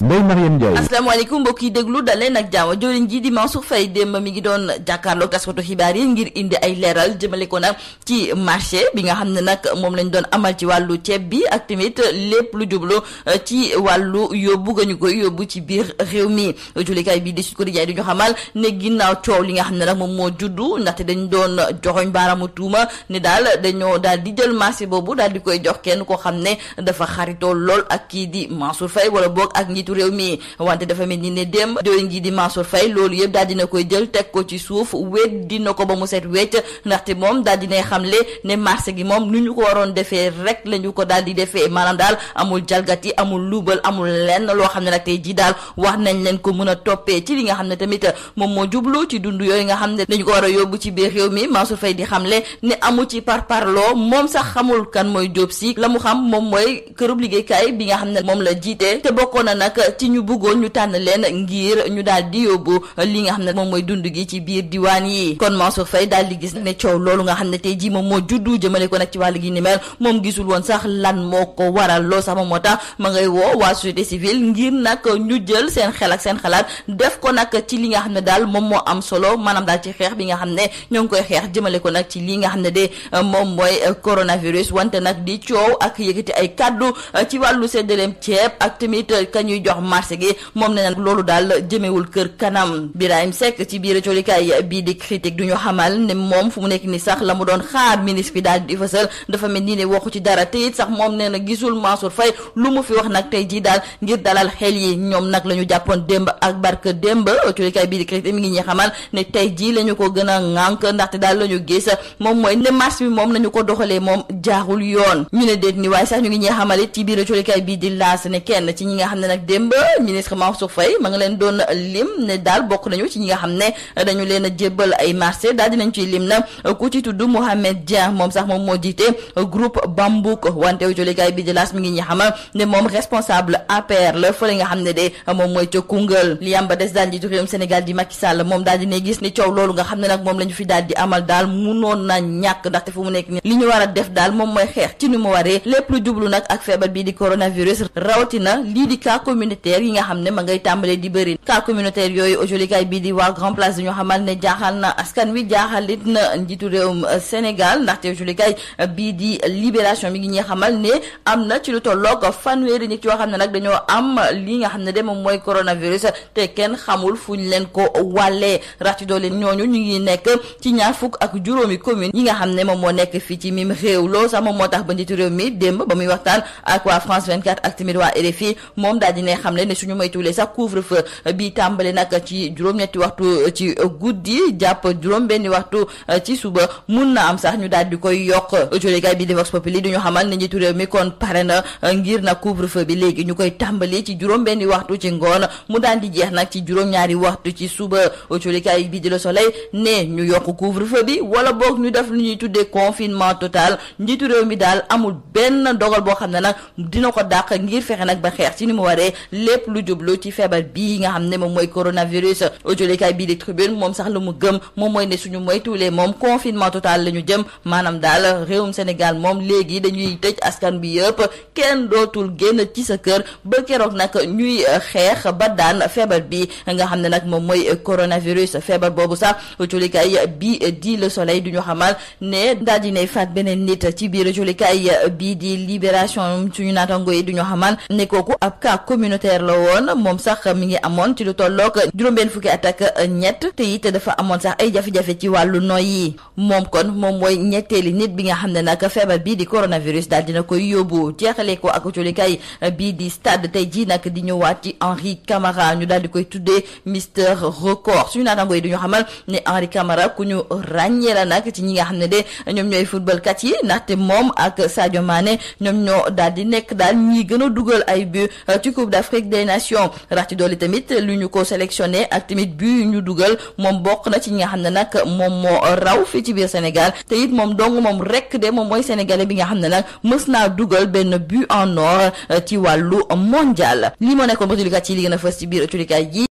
Ndeye Mariam Ndiaye. asalaamaaleykum mbokk yi déglu daleen ak jàmm. jëwriñ ji di Mansour Faye démb mi ngi doon jàkkaarloog taskatu xibaar yi ngir indi ay leeral jëmale ko nag ci marché bi nga xam ne nag moom lañ doon amal ci wàllu ceeb bi ak tamit lépp lu jublu ci wàllu yóbbu ga ñu koy yóbbu ci biir réew mi. julikaay bi di Sud Quotidien di ñu xamal ne ginnaaw coow li nga xam ne nag moom moo juddu ndaxte dañ doon joxoñ baaraamu tuuma ne daal dañoo daal di jël marché boobu daal di koy jox kenn koo xam ne dafa xaritoo lool ak kii di Mansour Faye wala boog ak njiitu réew mi. wante dafa mel ni ne démb jëwriñ ji di Mansour Faye loolu yëpp daal dina koy jël teg ko ci suuf wéet dina ko ba mu set wecc ndaxte moom daal dinay xamle ne marché gi moom nu ñu ko waroon defee rek la ñu ko daal di defee maanaam daal amul jalgati amul luubal amul lenn loo xam ne nag tey ji daal wax nañ leen ko mën a toppee ci li nga xam ne tamit moom moo jublu ci dund yooyu nga xam ne dañu ko war a yóbbu ci biir réew mi. Mansour Faye di xamle ne amu ci parparloo moom sax xamul kan mooy Diop Sy la mu xam moom mooy kërub liggéeykaay bi nga xam ne moom la jiite te bokkoon na nag ci ñu bëggoon ñu tànn leen ngir ñu daal di yóbbu li nga xam ne moom mooy dund gi ci biir diwaan yi. kon Mansour Faye daal di gis ne coow loolu nga xam ne tey jii moom moo juddu jëmale ko nag ci wàll gi ni mel moom gisul woon sax lan moo ko waral loo sax moom moo tax ma ngay woo waa société civile ngir nag ñu jël seen xel ak seen xalaat def ko nag ci li nga xam ne daal moom moo am solo maanaam daal ci xeex bi nga xam ne ñoo ngi koy xeex jëmale ko nag ci li nga xam ne de moom mooy coronavirus. wante nag di coow ak yëkkati ay kaddu ci wàllu séddaleem ceeb ak tamit ka ñuy jox marché gi moom ne nag loolu daal jëmewul kër kanam. Birahim Seck ci biir colikaay bii di critique du ñu xamal ne moom fu mu nekk ni sax la mu doon xaar ministre bi daal di fësal dafa mel ni ne waxu ci dara te it sax moom nee na gisul Mansour Faye lu mu fi wax nag tey jii daal ngir dalal xel yi. ñoom nag la ñu jàppoon démb ak barke démb colikaay bii di critique mi ngi ñuy xamal ne tey jii la ñu ko gën a ŋànk ndaxte daal la ñu gis moom mooy ne marché bi moom nañu ko doxalee moom jaarul yoon. ñu ne déet ni waaye sax ñu ngi ñuy xamal it ci biir colikaay bii di laas ne kenn ci ñi nga xam ne nag démb ministre Mansour Faye ma nga leen doon lim ne daal bokk nañu ci ñi nga xam ne dañu leen a jébbal ay marché daal dinañ ciy lim na ku ci tudd Mohamed Dieng moom sax moom moo jiite groupe Bambouk. wante colikaay bii di laas mi ngi ñuy xamal ne moom responsable APR la fële nga xam ne de moom mooy ca Koungheul. li am ba des daal njiitu réewum Sénégal di Macky Sall moom daal dina gis ni coow loolu nga xam ne nag moom la ñu fi daal di amal daal munoon na ñàkk ndaxte fu mu nekk ni li ñu war a def daal moom mooy xeex ci ni mu waree lépp lu jublu nag ak feebar bii di coronavirus rawatina lii di cas communautaire yi nga xam ne ma ngay tàmbalee di bëri. cas communautaire yooyu aujourd'hui bii di waa Grand Place dañoo xamal ne jaaxal na askan wi jaaxalit na njiitu réewum Sénégal ndaxte aujourd'hui bii di Libération mi ngi ñuy xamal ne am na ci lu tolloog fanweeri nit yoo xam ne nag dañoo am li nga xam ne de moom mooy coronavirus te kenn xamul fu ñu leen ko wàllee. rax ci doole ñooñu ñu ngi nekk ci ñaar fukk ak juróomi commune yi nga xam ne moom moo nekk fii ci mim réew. loolu sax moom moo tax ba njiitu réew mi démb ba muy waxtaan ak waa France 24 ak tamit waa RFI moom daal di ne xam ne suñu moytuwulee sax couvre-feu bi tàmbale nag ci juróom-ñetti waxtu ci guddi jàpp juróom-benni waxtu ci suba mun na am sax ñu daal di koy yokk. autolégay bi di Vox Populi du ñu xamal ne njiitu réew mi kon pare na ngir nag couvre-feu bi léegi ñu koy tàmbali ci juróom-benni waxtu ci ngoon mu daal di jeex nag ci juróom-ñaari waxtu ci suba. autolégay bi di Le Soleil ne ñu yokk couvre-feu bi wala boog ñu def lu ñuy tuddee confinement total. njiitu réew mi daal amul benn dogal boo xam ne nag dina ko dàq ngir fexe nag ba xeex ci ni mu waree lépp lu jublu ci feebar bii nga xam ne moom mooy coronavirus. autolikaay bii di Tribune moom sax lu mu gëm moom mooy ne suñu moytuwulee moom confinement total la ñu jëm maanaam daal réewum Sénégal moom léegi dañuy tëj askan bi yëpp kenn dootul génn ci sa kër ba keroog nag ñuy xeex ba daan feebar bi nga xam ne nag moom mooy coronavirus. feebar boobu sax autolikaay bi di Le Soleil du ñu xamal ne daal dinay faat beneen nit ci biir jolikaay bii di Libération. suñu naatango yi duñu xamal ne kooku ab cas communautaire la woon moom sax mi ngi amoon ci lu tolloog juróom-benn fukki at ak ñett te it dafa amoon sax ay jafe-jafe ci wàllu noyyi moom kon moom mooy ñetteeli nit bi nga xam ne nag feebar bii di coronavirus daal dina koy yóbbu. jeexalee ko ak jolikaay bii di Stade tey jii nag di ñëwaat ci Henri Camara ñu daal di koy tuddee Mister Record. suñu naatango yi duñu xamal ne Henri Camara ku ñu ràññee la nag ci ñi nga xam ne de ñoom ñooy football kat yi ndaxte moom ak Sadio Mané ñoom ñoo daal di nekk daal ñi gën a dugal ay but ci Coupe d'Afrique des Nations. rax ci dooli tamit lu ñu ko sélectionné ak tamit but ñu dugal moom bokk na ci ñi nga xam ne nag moom moo raw fii ci biir Sénégal te it moom dong moom rek de moom mooy sénégalais bi nga xam ne nag mës naa dugal benn but en or ci wàllu mondial. lii moo nekkoon ba tullikat yi li gën a fës ci biir tullikat yi.